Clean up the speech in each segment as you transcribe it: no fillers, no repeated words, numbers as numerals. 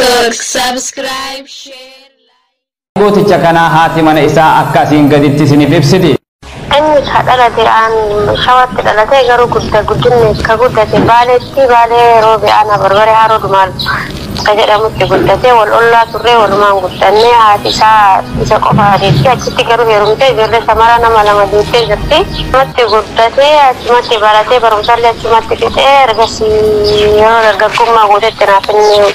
Network. Subscribe, share. Gooticha kanaa haati mana isaa akka asiin gaditti isiniif ibsiti. Inni ka dhalate aan Shawatti dhalate, garuu gudda guddinni ka guddate Baaleetti, Baalee Roobe aanaa Barbaree Haroo Dumaal ka jedhamutti guddate. Wal ollaa turree, walumaan guddanne. Haati isaa isa qofa deettee achitti, garuu heerumtee ijoollee samaraa nama lama deettee jirti. Achumatti guddatee, achumatti baratee, barumsallee achumatti fixee, ergasii yeroo dargaggummaa guutetti naaf inni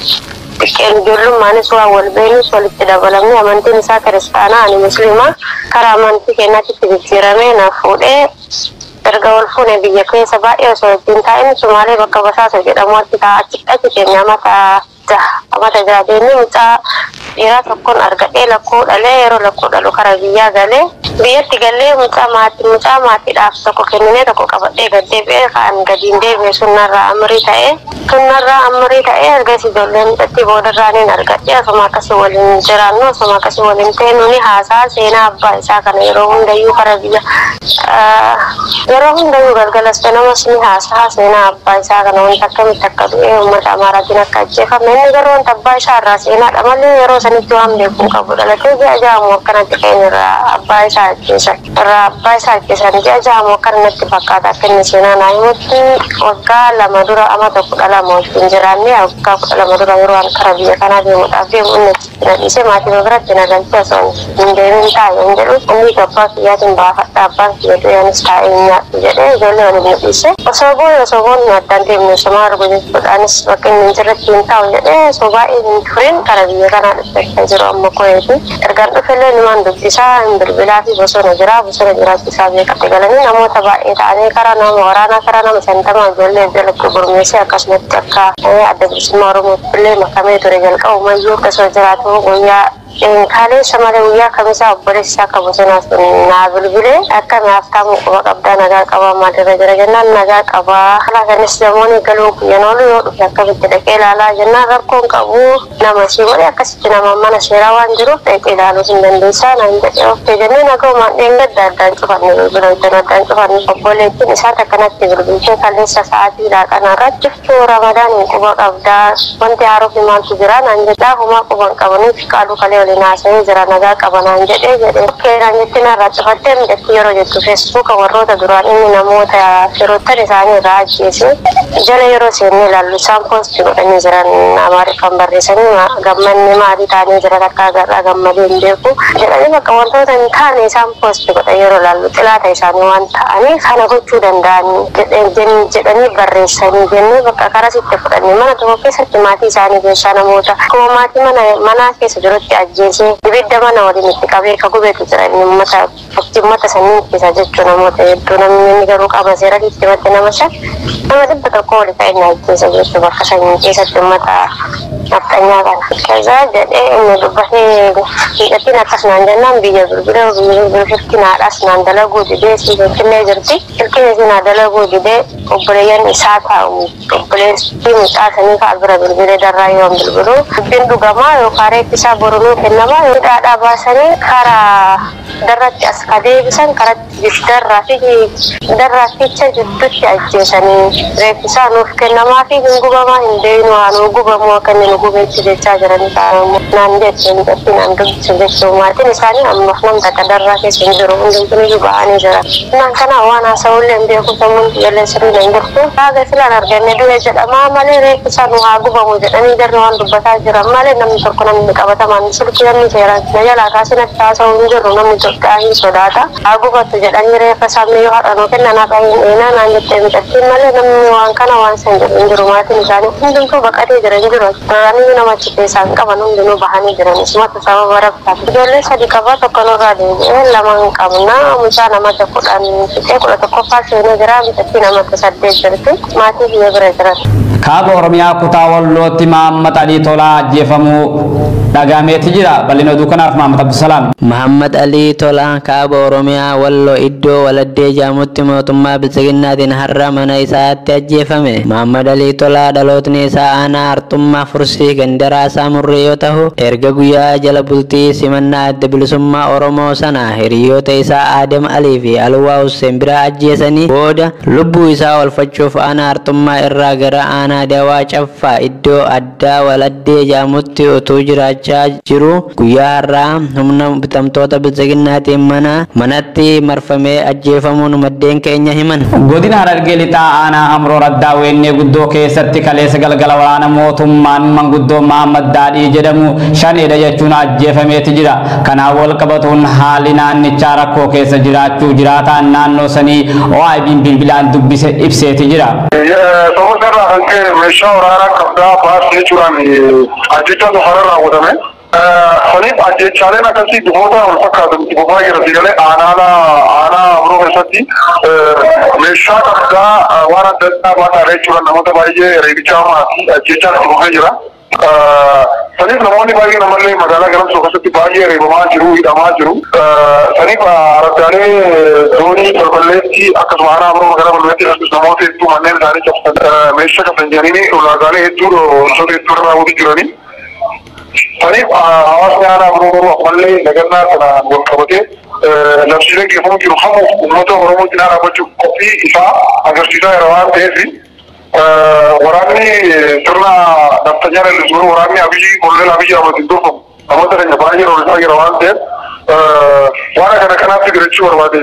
xiqqeen ijoollumaanis waan wal beeknus walitti dabalamne. Amantiin isaa Kiristaanaa, ani Musliima. Karaa amantii keenyaatti jijjiiramee naaf fuudhee. Erga wal fuune biyya keessa baay'ee osoo ittiin taa'in Sumaalee bakka Basaasa jedhamu achi ta'a achi achi keenya amata 6, amata 6 deemee mucaa dhiiraa tokkoon argadhee, lakkuu dhalee. Yeroo lakkuu dhalu karaa biyyaa galee, biyyatti galee mucaa maatiidhaaf tokko kenninee, tokko qabadhee gad deebi'ee. Kan gadiin deebi'e sunnarraa amrii ta'ee, sunnarraa amrii ta'ee. Ergas ijoollee mucattii boodarraa niin argadhee. Osuma akkasii waliin jiraannu, osuma akkasii waliin ta'e, ni haasaa seenaa abbaa isaa kana yeroo hundayyuu karaa biyya, yeroo hundayyuu galgalas ganamas ni haasaa seenaa abbaa isaa kana, wanta akkamitti akka du'e, uummata Amaaraatiin akka ajjeefame. Inni garuu wanta abbaa isaa irraa seenaadha malee yeroo sanitti waan beekuu qabu. Dhalatee ji'a ja'amu akkanatti ka'een irraa abbaa isaa ajjeesan, irraa abbaa isaa ajjeesan. Ji'a ja'amu akkana natti fakkaata akka inni seenaa naa himutti. Waggaa 2 dura, amata 12 wajjin jiraannee, waggaa 12 dura yeroo an kara biyya kanaa deemuudhaaf deemu inni achitti na dhiisee maatii biratti na galchee, osoo hin deemin taa'e hin jedhu. Inni abbaa kiyyaatiin baafadha, abbaan kiyya du'e, anis taa'ee hin nyaadhu jedhee ijoollee waliin nu dhiise. Osoo booda, osoo boonni addaan deemne osoo argu jechuudha. Anis bakka inni hin jirretti hin taa'u jedhee osoo baay'ee hin turin kara biyya kanaa dhufe jiru amma koyeeti. Ergaan dhufellee nimaan dubbisaa hin bilbilaa fi bosona jira, bosona jiraachisaa beekatti galanii namoota baay'ee ta'anii karaa nama waraanaa karaa nama 50 ijoollee jalatti gurmeessee akkasumatti akka Adda Bilisummaa Oromootti illee makamee ture jalqabumayyuu osoo jiraatu. Guyyaa kaleessa malee guyyaa kamisaa obboleessi isaa akka bosonaa sun naa bilbilee, "Akka naaf taamuu quba qabdaa? Nagaa qabaa? Maalirra jira?" jennaan, "Nagaa qabaa." Kalaasanis namoonni galuu guyyaan oolu yoo dhufe akkamitti dhaqee ilaalaa jennaan, "Rakkoon qabu, nama sii godhe akkasitti nama mana seeraa waan jiruuf dhaqee ilaaluu hin dandeessaa" naan jedhee. "Okay" jennee nagaumaan dheengadda addaan cufanne, bilbila wajjin addaan cufanne. Obboleettiin isaa akkanatti bilbiltee kaleessa sa'aatii laaqanaa irratti, "Ramadaan hin quba qabdaa? Wanti haaroofi maaltu jira?" naan jedhaa. "Homaa quban qabaniif qaaluu kalee waliin haasa'ee jira, nagaa qaba" naan jedhee jedhee. "Okay" naan jettee narraa cufattee. Miidhagdi yeroo jettu Feesbuuka warroota duraan inni namoota firoottan isaanii irraa ajjeese jala yeroo seennee ilaallu isaan post godhanii jiran. Amaariffaan barreessanii, "Gammanni maatii taanii jira, takka agarraa gammadee hin beeku" jedhanii, bakka wantoota hin taane isaan post godhan yeroo ilaallu xilaata isaanii waan ta'anii kana gochuu danda'anii jedhanii barreessanii jennee bakka karasitti fudhannee. Mana tokko keessatti maatii isaanii keessaa namoota akkuma maatii mana manaa keessa jirutti ajjeesee ibidda mana waliin itti qabee ka gubeetu jira. Inni uummata sanniin keessa jechuun namoota hedduu, namni inni garuu qaama seeratti itti matte nama 5, nama 100 oli kan inni ajjeese jechuun bakka saniin keessatti uummata nafxanyaa kana. Kaza jedhee inni dubbatee hidhattiin akkas naan jennaan biyya bilbila biyya bilbila silkiin haadhaas naan dalaguu didee, si Finfinnee jirti. Silkiin isii naa dalaguu didee, obboleeyyan isaa taa'u, obboleessi mucaa sanii fa'a bira bilbilee, darraa yoo bilbilu, dubbiin dhugamaa yookaan reeffi isaa borunuu kennamaa yoo dhaadhaa baasanii karaa darratti as ka deebisan, karatti darraa fi darraa ficha jidduutti ajjeesanii reeffi isaa nuuf kennamaa fi hin gubamaa hin beeknu, haa nuu gubamu akka inni nu gubeetti jechaa jiranii naan jette mucattiin naan dubbisu jechuun. Maatiin isaanii ammaaf nam takka darraa keessa hin jiru, hundumtuu ba'anii jiran. Naan kana waan haasa'ullee hin beeku, sammuun xiyyeellee sirrii hin jirtu. Haga filaan arganne du'e jedhamaa malee reeffi isaa nu haa gubamu jedhanii jarri waan dubbataa jiran malee namni tokko, namni qabatamaan silkii namni seeraan na jalaa kaasinatti haasa'u hin jiru. Namni Itoophiyaa hin sodaata. Haa gubatu jedhanii reeffa isaa yoo har'a nuu kennan haqa hin eenaa naan jettee mucattiin malee namni waan kana waan san jedhu hin jiru. Maatiin isaanii hundumtuu baqatee jira, hin jiru. Duraanii nama achi keessaa hin qaban, hundinuu bahanii jiran. Isumatu sababa rabsaaf. Ijoollee sadi qabaa, tokko nurraa deebi'ee lama hin qabna. Mucaa namata 10 fixee 11ffaa seenee jira. Mucattii namata 8 jirti. Maatii biyya bira jiran. Kaaba Oromiyaa kutaa Wallootti Mahammad Alii Tolaa ajjeefamuu Dhagameeti jira. Bal'ina oduu kanaaf Mahammad Abdusalaam. Muhammad Alii Tolaa kaaba Oromiyaa Walloo iddoo Waladdee jedhamutti mootummaa Bilxiginnaatiin har'a mana isaatti ajjeefame. Muhammad Alii Tolaa dhalootni isaa aanaa Arxummaa Fursii Gandaraasaa Murree yoo ta'u, erga guyyaa jala bultii simannaa adda bilisummaa Oromoo sana hiriyoota isaa Aadam Alii fi Alwaa Hussein biraa ajjeesanii booda lubbuu isaa oolfachuuf aanaa Arxummaa irraa gara aanaa Dawaa Caffaa iddoo addaa Waladdee jedhamutti utuu jiraachaa jiru guyyaa har'aa humna bitamtoota Bilxiginnaatiin manatti marfamee ajjeefamuun maddeen keenya himan. Godina Harargee Lixaa aanaa Amroo Raddaa Weennee guddoo keessatti kaleessa galgala waraana mootummaan manguddoo Mahammad Daadhii jedhamu shaneedha jechuun ajjeefameeti jira. Kanaan wal qabatuun haalli naannichaa rakkoo keessa jiraachuu jiraataan naannoo sanii OIB'n bilbilaan dubbise ibseeti jira. Sababa irraa kan ka'e meeshaa waraanaa qabdaa baasii jechuudhaan ajjechaan lafarra raawwatame. Saniif ajjechaaleen akkasii bifoota wal fakkaatan itti fufaa jira. Sigalee aanaa biroo keessatti meeshaa qabdaa waan adda addaa baataa jechuudhaan namoota baay'ee reebichaa hamaa fi ajjechaan itti fufee jira. Saniif namoonni baay'een ammallee magaalaa Galamsoo keessatti baay'ee reebamaa jiru, hidhamaa jiru. Saniif araddaalee zoonii balballeetti akkasuma aanaa biroo magaalaa balballeetti akkasumas namoota hedduu manneen isaanii cabsan meeshaa qabdan jedhanii ulaagaalee hedduu wantoota hedduu irra raawwatu jiranii. Saniif hawaasni aanaa biroo garuu ammallee nagannaa sanaan wal qabatee labsiileen geeffamu jiru hamuuf uummata Oromoo cinaa dhaabbachuuf qophii isaa agarsiisaa jira waan ta'eef waraanni sirna naftanyaa leellisu waraanni Abiyyi Koloneel Abiyyi Ahmad durfamu namoota keenya baay'ee roolisaa jira waan ta'eef waan kana kanaatti jirachuu barbaade.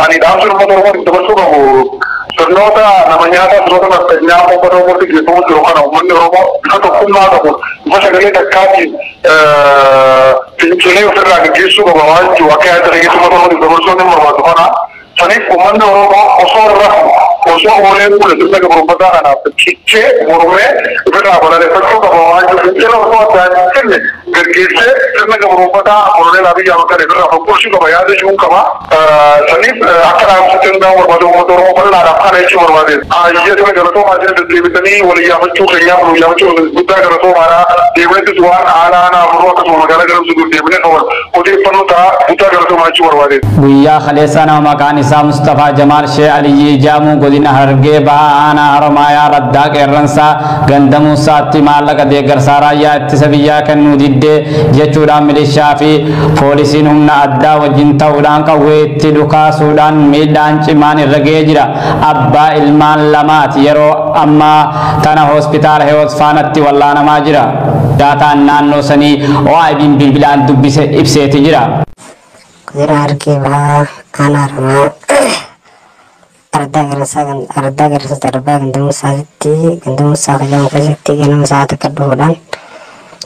Ani dhaamsi uummata Oromoo dabarsuu qabu sirnoota nama nyaataa sirnoota naftanyaa uummata Oromootti geeffamu jiru kana uummanni Oromoo bifa tokkummaa qabu bifa sagalee takkaatiin fincilee ofirraa gaggeessuu qaba waan jiru akka yaada dhageessu uummata Oromootti dabarsuu ni barbaadu kana. Saniif uummanni Oromoo osoo rafu osoo oolee bule sirna gabrummataa kanaaf cichee mormee ofirraa balaaleffachuu qaba waan jiru fincila osoo addaan hin cinne gaggeessee sirna gabrummataa Koloneel Abiyyi Ahmad kana ofirraa fonqolchuu qaba yaada jiruun qaba. Saniif akka dhaamsitti hundaa'u barbaadu uummata Oromoo bal'aadhaaf kana jechuu barbaade. Ayyee sirna galatoomaa jiran deddeebisanii wal iyyaafachuu keenyaaf nu iyyaafachuu guddaa galatoomaadha. Deebineettis waan aanaa aanaa biroo akkasuma magaalaa Galamsoo deebinee qaban odeeffannoo ta'a guddaa galatoomaa jechuu barbaade. Guyyaa kaleessa nama maqaan isaa Mustafaa Jamaal Shee Aliyyii jedhamu godina Harargee Bahaa aanaa Haromaayaa Raddaa Qeerransaa ganda Muusaatti maallaqa deeggarsaa raayyaa ittisa biyyaa kennuu diddee jechuudhaan milishaa fi poolisiin humna addaa wajjin ta'uudhaan qawwee itti dhukaasuudhaan miidhaan cimaan irra ga'ee jira. Abbaa ilmaan lamaati yeroo ammaa tana hospitaala Hiwoot Faanatti wallaanamaa jira. Daataan naannoo sanii OIB'n bilbilaan dubbise ibseeti jira. Godina Harargee Bahaa aanaa Haromayaa ardaa Qeerransaa darbaa ganda Muusaatti ganda Muusaa jedhamu keessatti ganama sa'a takka dhufuudhaan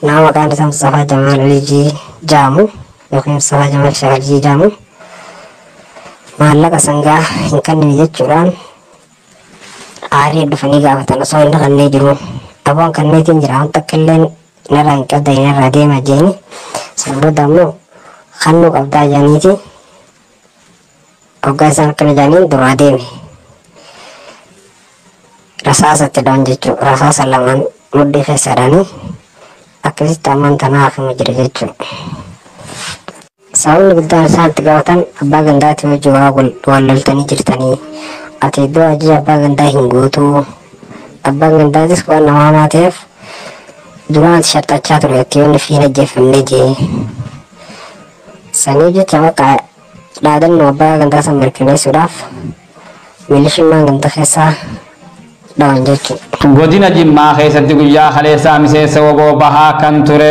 nama maqaan isaa Mustafaa Jamaal Alijii jedhamu yookiin Mustafaa Jamaal Sheekh Alijii jedhamu maallaqa sangaa hin kennine jechuudhaan aarii dhufanii gaafatan osoo hin dhaqannee jiru. Aboon kanneetiin jira waan takka illee narraa hin qabdan narraa deema jeeni sana booda ammoo kannuu qabdaa jedhaniiti hoggaa isaan akkana jedhaniin duraa deeme. Rasaasa itti dha'an jechuudha. Rasaasa lamaan mudhii keessa dha'anii akkasitti ammaan tanaa hafama jira jechuudha. Sababni guddaan isaan itti gaafatan abbaa gandaatii wajjin waa wal loltanii jirtanii ati iddoo ajaja abbaa gandaa hin guutuu abbaan gandaatis waan nama hamaa ta'eef duraan ati sharxachaa ture itti yoonni fi hin ajjeefamne jee. Sanii jecha bakka dhaadannoo abbaa gandaa san mirkaneessuudhaaf milishummaan ganda keessaa dhawan jechuudha. Godina Jimmaa keessatti guyyaa kaleessaa miseensa woboo bahaa kan ture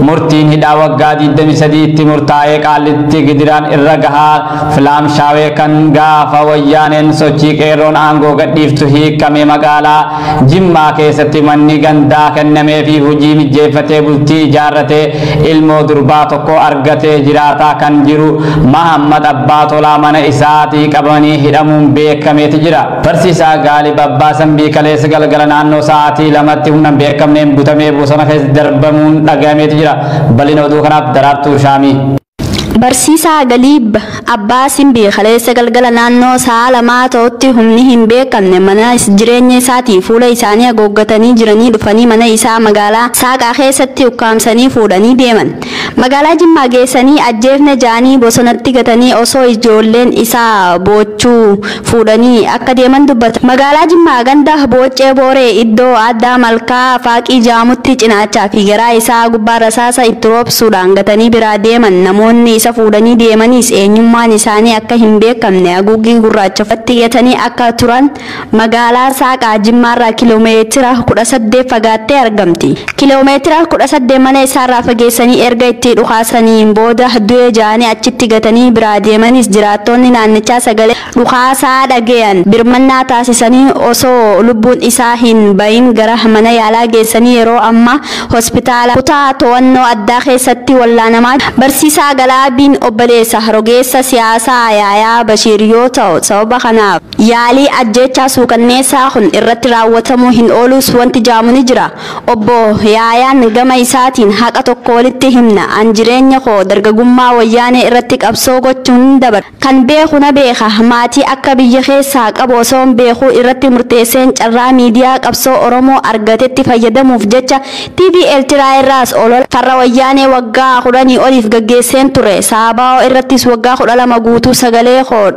murtiin hidhaa waggaa 23tti murtaa'ee Qaallitti gidiraan irra gahaa filaamshaawee kan gaafa wayyaaneen sochii qeerroon aangoo gadhiiftu hiikkame magaalaa Jimmaa keessatti manni gandaa kennamee fi hojii mijjeeffatee bultii ijaarratee ilmoo durbaa tokko argatee jiraataa kan jiru Mahammad Abbaa Tolaa mana isaatii qabanii hidhamuun beekameeti jira. Barsiisaa Gaalib Abbaa Sambii kaleessa galgala naannoo sa'aatii 2tti humna hin beekamneen butamee bosona keessa darbamuun dhagahameeti jira. Bal'ina oduu kanaaf Daraartuu Shaamii. Barsiisaa Galiib Abbaa Simbii kaleessa galgala naannoo sa'a 2 ta'utti humni hin beekamne mana jireenya isaatii fuula isaanii haguuggatanii jiranii dhufanii mana isaa magaalaa Saaqaa keessatti ukkaamsanii fuudhanii deeman. Magaalaa Jimmaa geessanii ajjeefne jaanii bosonatti gatanii osoo ijoolleen isaa boochuu fuudhanii akka deeman dubbata. Magaalaa Jimmaa ganda Booccee Booree iddoo addaa Malkaa Faaqii Jaamutti cinaachaa fi garaa isaa gubbaa rasaasa itti roobsuudhaan gatanii biraa deeman. Namoonni isa fuudhanii deemanis eenyummaan isaanii akka hin beekamne haguuggii gurraacha uffatanii gatanii akka turan magaalaa Saaqaa Jimmaarraa kiiloomeetira 18 fagaattee argamti. Kiiloomeetira 18 mana isaarraa fageessanii erga itti dhukaasaniin booda du'ee jaanii achitti gatanii biraa deemanis jiraattonni naannichaa sagalee dhukaasaa dhagayan birmannaa taasisanii osoo lubbuun isaa hin bahin gara mana yaalaa geessanii yeroo ammaa hospitaala kutaa to'annoo addaa keessatti wallaanamaa. Barsiisaa Galaabiin obboleessa rogeessa siyaasaa Yaayaa Bashiir yoo ta'u sababa kanaaf yaalii ajjeechaa suukanneessaa kun irratti raawwatamuu hin oolus wanti jaamu ni jira. Obbo Yaayaan gama isaatiin haqa tokko walitti himna, an jireenya koo dargagummaa wayyaanee irratti qabsoo gochuun dabar. Kan beeku na beeka, maatii akka biyya keessaa qabu osoo hin beekuu irratti murteesseen carraa miidiyaa qabsoo Oromoo argatetti fayyadamuuf jecha TV Eeltiraa irraas olola farra wayyaanee waggaa 10 oliif gaggeesseen ture. Saabaa'oo irrattis waggaa 12 guutuu sagalee koo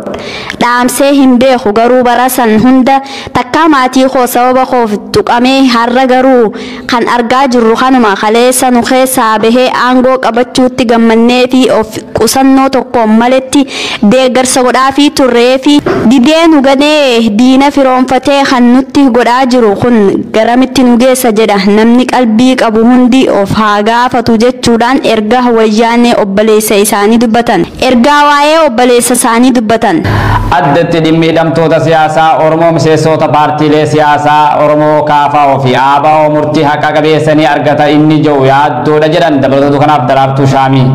dhaamsee hin beeku, garuu bara san hunda takkaa maatii koo sababa koof tuqamee har'a garuu kan argaa jirru kanuma kaleessa nu keessaa bahee aangoo qabachuutti gammannee fi of qusannoo tokkoon maletti deeggarsa godhaa fi turree fi didee nu ganee diina firoonfatee kan nutti godhaa jiru kun garamitti nu geessa jedha. Namni qalbii qabu hundi of haa gaafatu jechuudhaan erga wayyaanee obboleessa isaanii dubbatan. Ergaa waa'ee obboleessa isaanii dubbatan. Addatti dhimmi hidhamtoota siyaasaa Oromoo miseensota paartiilee siyaasaa Oromoo KFO fi ABO murtii haqa qabeessanii argata inni jiru yaaddoodha jedhan. Dabalatatu kanaaf Daraartuu Shaamii.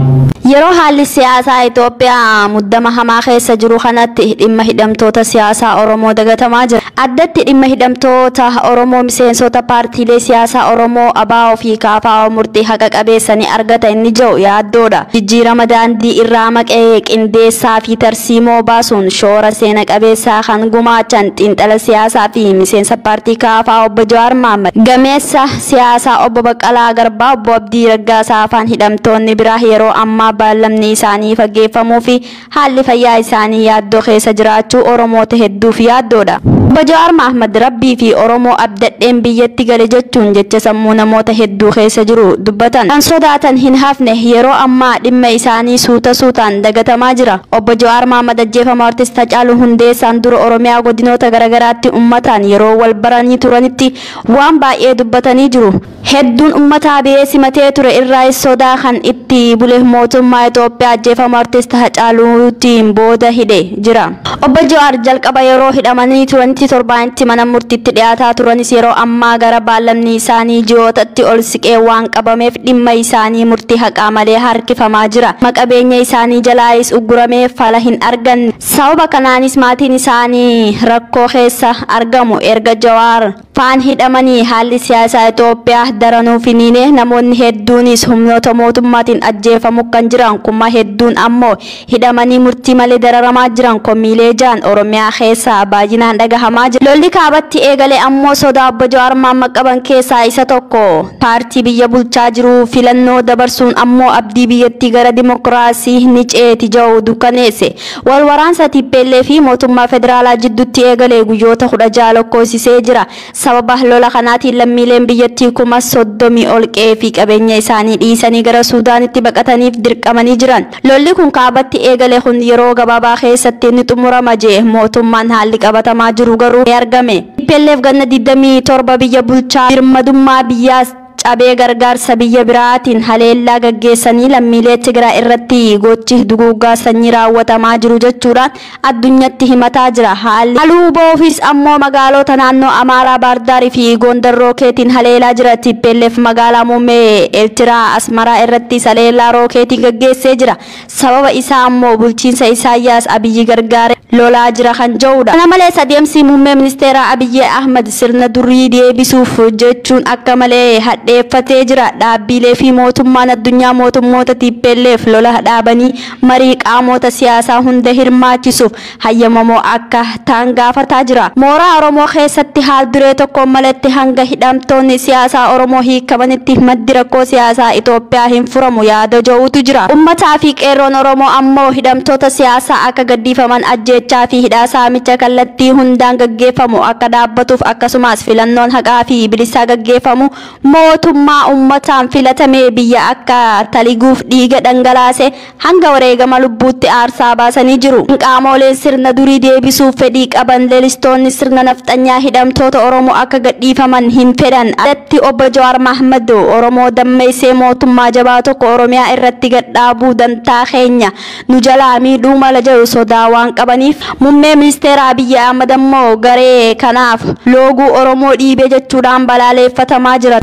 Yeroo haalli siyaasaa Itoophiyaa muddama hamaa keessa jiru kanatti dhimma hidhamtoota siyaasaa Oromoo dagatamaa jira. Addatti dhimma hidhamtoota Oromoo miseensota paartiilee siyaasaa Oromoo ABO fi KFO murtii haqa qabeessanii argata inni jiru yaaddoodha. Jijjiirama daandii irraa maqee qindeessaa fi tarsiimoo baasuun shoora seena qabeessaa kan gumaachan xiinxala siyaasaa fi miseensa paartii KFO obbo Jawaar Mohaammed, gameessa siyaasaa obbo Baqqalaa Garbaa, obbo Abdii Raggaasaa afaan hidhamtoonni biraa yeroo ammaa baallamni isaanii fageeffamuu fi haalli fayyaa isaanii yaaddoo keessa jiraachuu Oromoota hedduuf yaaddoodha. Obbo Jawaar Mohaammed Rabbii fi Oromoo abdadheen biyyatti gale jechuun jecha sammuu namoota hedduu keessa jiru dubbatan. Kan sodaatan hin hafne yeroo ammaa dhimma isaanii suuta suutaan dagatamaa jira. Obbo Jawaar Mohaammed ajjeefama artist Hacaaluu Hundeessaan dura Oromiyaa godinoota garaagaraatti uummataan yeroo wal baranii turanitti waan baay'ee dubbatanii jiru. Hedduun uummataa biyya simatee ture irraa sodaa kan itti bule mootummaa Itoophiyaa ajjeefama artist Hacaaluutiin booda hidhe jira. Obbo Jawaar jalqaba yeroo hidhamanii turanitti torbaanitti mana murtiitti dhiyaataa turanis yeroo ammaa gara baallamni isaanii ji'ootatti ol siqee waan qabameef dhimma isaanii murtii haqaa malee harkifamaa jira. Maqabeenya isaanii jalaayis ugguramee fala hin arganne. Sababa kanaanis maatiin isaanii rakkoo keessa argamu. Erga Jawaar faan hidhamanii haalli siyaasaa Itoophiyaa daranuu finiine namoonni hedduunis humnoota mootummaatiin ajjeefamu kan jiran kuma hedduun ammoo hidhamanii murtii malee dararamaa jiran komiilee jaan Oromiyaa keessaa baay'inaan dhagahamaa jira. Lolli kaabatti eegale ammoo sodaa obbo Jawaar Mohaammed qaban keessaa isa tokko. Paartii biyya bulchaa jiru filannoo dabarsuun ammoo abdii biyyattii gara dimokiraasii ni ceeti jedhu dukkaneesse. Wal waraansa TPLF fi mootummaa federaalaa jidduutti eegale guyyoota 16 lakkoofsisee jira. Sababa lola kanaatiin lammiileen biyyattii 30,000 ol qe'ee fi qabeenya isaanii dhiisanii gara Suudaanitti baqataniif dirqamanii jiran. Lolli kun kaabatti eegale kun yeroo gabaabaa keessatti ni xumurama jee mootummaan haalli qabatamaa jiru garuu argame. TPLF ganna 27 biyya bulchaa birmadummaa biyyaas cabee gargaarsa biyya biraatiin haleellaa gaggeessanii lammiilee Tigraay irratti gochi duguuggaa sanyii raawwatamaa jiru jechuudhaan addunyatti himataa jira. Haalli Aluuboofis ammoo magaalota naannoo Amaaraa, Baardaarii fi Gondar rookeetiin haleelaa jira. TPLF magaalaa muummee Eertiraa Asmaraa irratti haleellaa rookeetiin gaggeessee jira. Sababa isaa ammoo bulchiinsa Isaayyaas Abiyyi gargaare lolaa jira kan jedhudha. Kana malees adeemsi muummee ministeera Abiyyi Ahmad sirna durii deebisuuf jechuun akka malee hadhee hadheeffatee jira. Dhaabbilee fi mootummaan addunyaa mootummoota TPLF lola dhaabanii marii qaamota siyaasaa hunda hirmaachisuuf hayyamamoo akka ta'an gaafataa jira. Mooraa Oromoo keessatti haal duree tokko malatti hanga hidhamtoonni siyaasaa Oromoo hiikamanitti maddi rakkoo siyaasaa Itoophiyaa hin furamu yaada jedhutu jira. Uummataa fi qeerroon Oromoo ammoo hidhamtoota siyaasaa akka gadhiifaman ajjeechaa fi hidhaa saamicha kallattii hundaan gaggeeffamu akka dhaabbatuuf akkasumas filannoon haqaa fi bilisaa gaggeeffamu mootummaa uummataan filatamee biyya akka taliguuf dhiiga dhangalaase hanga wareegama lubbuutti aarsaa baasanii jiru. Qaamoleen sirna durii deebisuuf fedhii qaban leelistoonni sirna nafxanyaa hidhamtoota Oromoo akka gadhiifaman hin fedhan. Addatti obbo Jawaar Mahmad Oromoo dammeessee mootummaa jabaa tokko Oromiyaa irratti gadhaabuu dantaa keenya nu jalaa miidhuu mala jedhu sodaa waan qabaniif muummee ministeera Abiyyi Ahmad ammoo garee kanaaf looguu Oromoo dhiibee jechuudhaan balaaleffatamaa jira.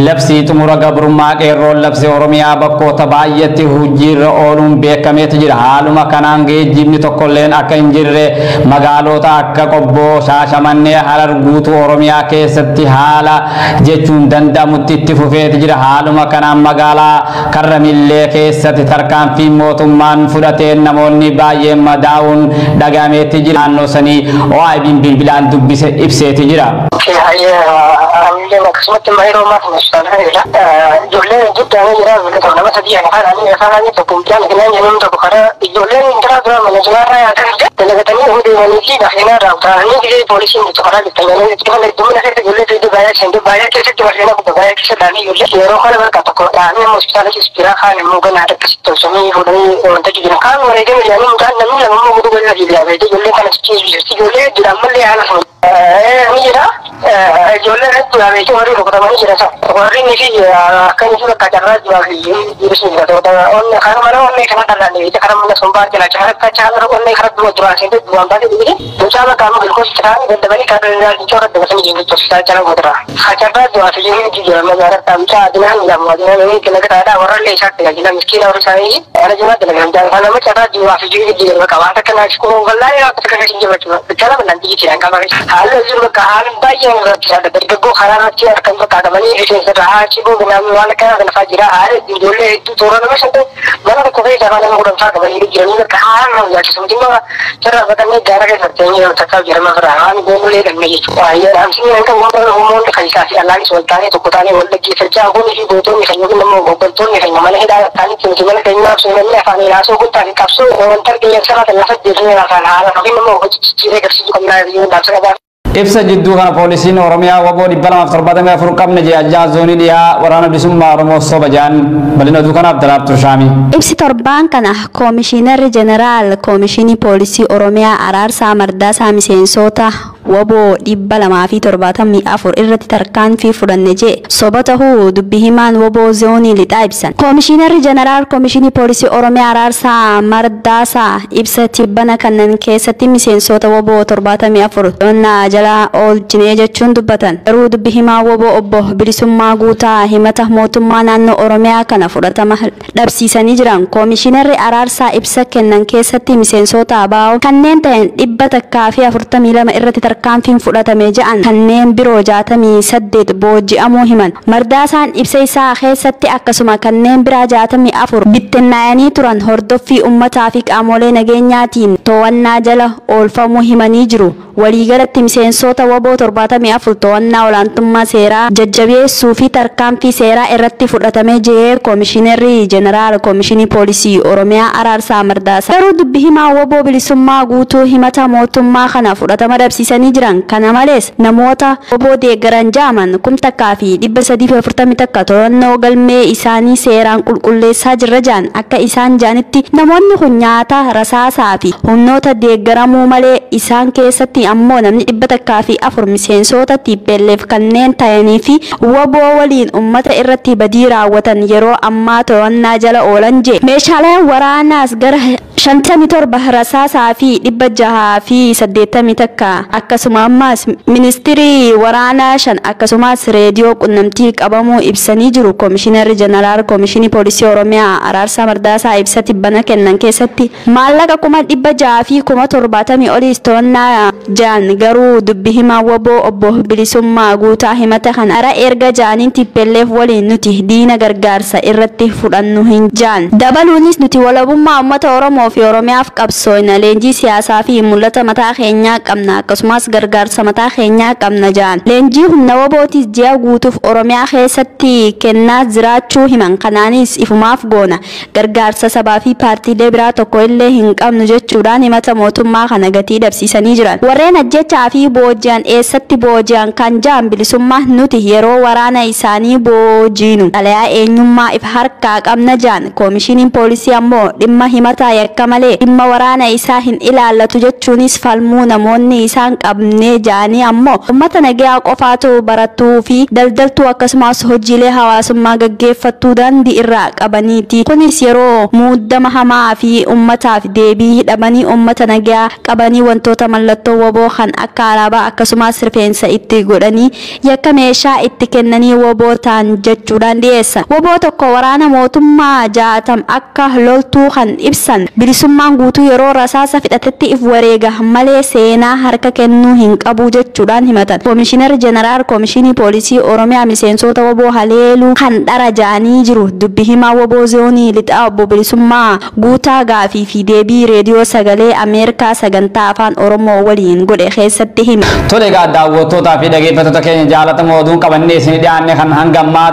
Labsii xumura gabrummaa qeerroon labsee Oromiyaa bakkoota baay'eetti hojiirra ooluun beekameetu jira. Haaluma kanaan geejjibni tokkolleen akka hin jirre magaalota akka Qobboo, Shaashamannee, Harar guutuu Oromiyaa keessatti haala jechuun danda'amutti itti fufeetu jira. Haaluma kanaan magaalaa Karramillee keessatti tarkaanfii mootummaan fudhateen namoonni baay'een madaa'uun dhagahameetti jira. Naannoo sanii OIB'n bilbilaan dubbise ibseeti jira. Akkasumatti immoo yeroo ammaa kana hospitaala jira. Ijoolleen guddaa jira nama sadii afaan tokko mucaan kanaan jedhamu tokko karaa ijoolleen intala dura mana jimaarraa yaatan dalagatanii ohuu deemanii fi lafeenaa irraa utaalanii gisee poolisiin jirtu karaa jirtan jedhanii itti dhufan heddumina keessa ijoollee iddoo baay'ee seente baay'ee keessatti lafeenaa guddaa baay'ee keessa dhaanii ijoollee yeroo kana bakka tokko dhaanii amma hospitaala keessa jira kaan immoo gana akkasitti tolchanii fuudhanii wanta jiran kaan wareegame jedhanii mucaan namni lama immoo guutuu gadi lafee jira ijoollee kana ciisu jirti ijoollee jira ammallee haala sana ni jira ijoollee irratti beekee warri rukutamanii jira warri inni fi akka inni bakka carraa jiraa fi jirus ni jira onne kan mana onne kana dhallaan beekee karaa mana sombaa jala cara cara onne karaa du'a duraan seente du'aan baatee dhibee mucaa bakka amma gilkoos ciraan daddabanii karaa irraa coora dabatanii jiru hospitaala cala godra carraa du'aa fi jiru jira magaalaa mucaa adinaan jedhamu adinaan inni kalaqataadha warra illee isaatti tajaajila miskiina warri isaanii ana jimaa dalagan jaalala nama carraa du'aa fi jiru jira bakka waan takka naaf kun wallaahi akka takka hin jiru jechuudha cala bal'aan jijjiiraan qaba haalli jiru bakka haalli baay'ee rakkisaadha dargaggoo karaa irratti harkaan bakka qabanii rifeensa irraa haachibuu namni waan akkana kana fa'aa jira haala ijoollee hedduu toora nama shantee mana tokko keessa afaan nama kudhan fa'aa qabanii jiranii bakka haala nama yaachisu mootummaa carraa baqannee gaara keessa teenyee yeroo takkaaf jirama irraa waan goonulee dhabne jechuudha. Hamsinni hanga uummata uumoonni fayyisaa fi allaanis wal taanee tokko taanee wal dhaggeeffachaa goonii fi gootonni keenya yookiin immoo hooggantoonni keenya mana hidhaa ta'anitti nuti mana keenyaaf seenanii afaaniin haasoo guddaa fi qabsoo wanta qilleensa irraa lafa deemnee afaan haala yookiin immoo hojii jijjiiree agarsiisuu qabnaa yoo dhaamsa qabaa. Ibsa jidduu kana poolisiin Oromiyaa waboo 274 qabne jee ajjaa zoonii dhiyaa waraana bilisummaa Oromoo soba jedhan bal'ina oduu kanaaf Daraartuu Shaamii. Ibsi torbaan kana Koomishinarri Jeneraal Koomishinii Poolisii Oromiyaa Araarsaa Mardaasaa miseensota waboo 274 irratti tarkaanfii fudhanne jee soba tahuu dubbi himaan waboo zoonii lixaa ibsan. Koomishinarri Jeneraal Koomishinii Poolisii Oromiyaa Araarsaa Mardaasaa ibsa tibbana kannan keessatti miseensota waboo 74 to'annaa jala oolchinee jechuun dubbatan. Garuu dubbi himaa waboo obbo Bilisummaa Guutaa himata mootummaa naannoo Oromiyaa kana fudhatama dhabsiisanii jiran. Koomishinarri Araarsaa ibsa kennan keessatti miseensota ABO kanneen ta'an 142 irratti tarkaanfiin fudhatame jedhan kanneen biroo 68 booji'amuu himan. Mardaasaan ibsa isaa keessatti akkasuma kanneen biraa 64 bittinnaa'anii turan hordoffii uummataa fi qaamolee nageenyaatiin to'annaa jala oolfamuu himanii jiru. Waliigalatti miseensota waboo 74 to'annaa olaantummaa seeraa jajjabeessuu fi tarkaanfii seeraa irratti fudhatame jee Koomishinarri Jeneraal Koomishinii Poolisii Oromiyaa Araarsaa Mardaasaa. Garuu dubbi himaa waboo bilisummaa guutuu himata mootummaa kana fudhatama dhabsiisanii jiran. Kana malees namoota waboo deeggaran jaaman 1341 to'annoo galmee isaanii seeraan qulqulleessaa jirra jaan akka isaan jaanitti namoonni kun nyaata rasaasaa fi humnoota deeggaramuu malee isaan keessatti ammoo namni 104 miseensota TPLF kanneen ta'anii fi waboo waliin uummata irratti badii raawwatan yeroo ammaa to'annaa jala oolan jee. Meeshaaleen waraanaas gara 57 rasaasaa fi 681 akkasuma ammaas ministirii waraanaa 5 akkasumas reediyoo qunnamtii qabamuu ibsanii jiru. Koomishinarri Jeneraal Koomishinii Poolisii Oromiyaa Araarsaa Mardaasaa ibsa tibbana kennan keessatti maallaqa 670,070 oliis to'annaa jaan garuu dubbi himaa WBO obbo Bilisummaa Guutaa himata kana ara erga jaaniin TPLF waliin nuti diina gargaarsa irratti fudhannu hin jaan. Dabaluunis nuti walabummaa uummata Oromoo fi Oromiyaaf qabsoofna, leenjii siyaasaa fi mul'ata mataa keenyaa qabna, akkasumas gargaarsa mataa keenyaa qabna jaan. Leenjii humna WBOtis ji'a guutuuf Oromiyaa keessatti kennaa jiraachuu himan. Kanaanis ifumaaf goona, gargaarsa sabaa fi paartiilee biraa tokko illee hin qabnu jechuudhaan himata mootummaa kana gatii dhabsiisanii jiran. Warreen ajjechaa fi booji'an eessatti booji'an kan jaan Bilisummaa nuti yeroo waraana isaanii boojiinu xalayaa eenyummaa if harkaa qabna jaan. Koomishiniin poolisii ammoo dhimma himataa yakka malee dhimma waraana isaa hin ilaallatu jechuunis falmuu namoonni isaan qabnee jaanii ammoo uummata nagayaa qofaatu barattuu fi daldaltuu akkasumas hojiilee hawaasummaa gaggeeffattuu daandii irraa qabaniiti. Kunis yeroo muddama hamaa fi uummataaf deebii hidhamanii uummata nagayaa qabanii wantoota mallattoo WBO kan akka alaabaa akkasumas rifeensa itti godhanii yakka meeshaa itti kennanii WBO ta'an jechuudhaan dhiyeessan. WBO tokko waraana mootummaa 60 akka loltuu kan ibsan Bilisummaan Guutuu yeroo rasaasa fidhatetti if wareega malee seenaa harka kennuu hin qabu jechuudhaan himatan. Koomishinar Jeneraal Koomishinii Poolisii Oromiyaa miseensota WBO haleeluu kan dhara ja'anii jiru. Dubbi himaa WBO Zoonii Lixaa obbo Bilisummaa Guutaa gaafii fi deebii reediyoo sagalee Ameerikaa sagantaa afaan Oromoo waliin godhe keessatti hime. Tole egaa daawwattootaa fi dhaggeeffattoota keenya jaalatamoo oduun qabannee isin dhiyaanne kan hanga ammaa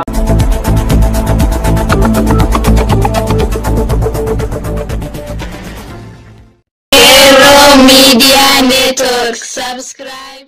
Media Network. Subscribe.